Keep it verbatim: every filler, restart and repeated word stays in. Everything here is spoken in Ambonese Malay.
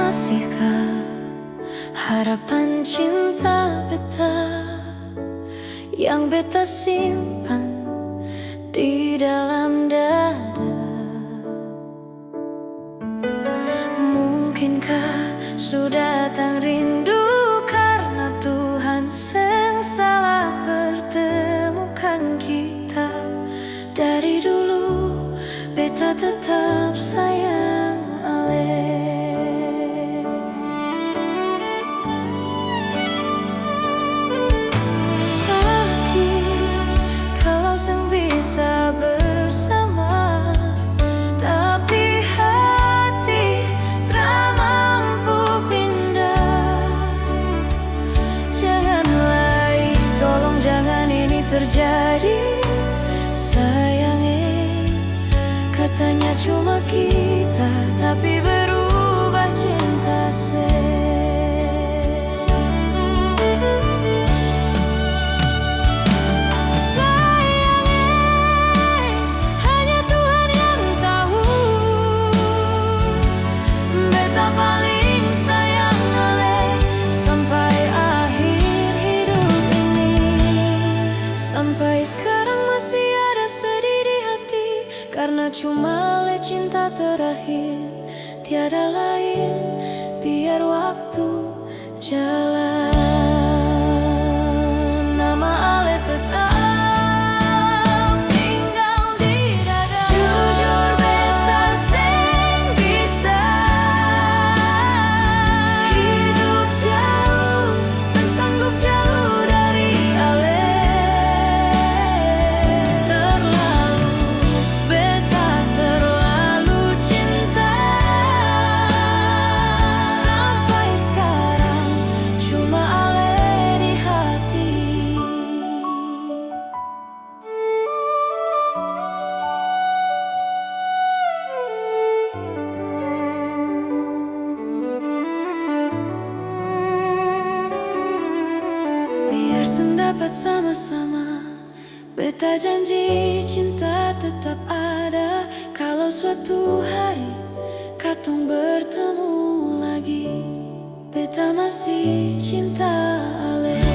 Masihkah harapan cinta beta yang beta simpan di dalam dada? Mungkinkah su datang rindu karna Tuhan seng salah pertemukan kita? Dari dulu beta tetap sayang ale. Sakit kalau seng bisa bersama, tapi hati tra mampu pindah. Jangan lai, tolong jangan ini terjadi, sayang e. Katanya cuma kita, tapi berubah cinta se. Sayang e, hanya Tuhan yang tahu. Beta paling sayang ale sampai akhir hidup ini. Sampai skarang masih ada sedih di hati, karna cuma ale cinta terakhir. Tiada lain, biar waktu jalan, nama ale tetap tinggal di dada. Jujur beta seng bisa hidup jauh, seng sanggup jauh dari ale. Terlalu, beta terlalu cinta. Sampai skarang cuma ale di hati. Biar seng dapat sama-sama, beta janji cinta tetap ada. Kalo suatu hari katong bertemu lagi, beta masih cinta ale.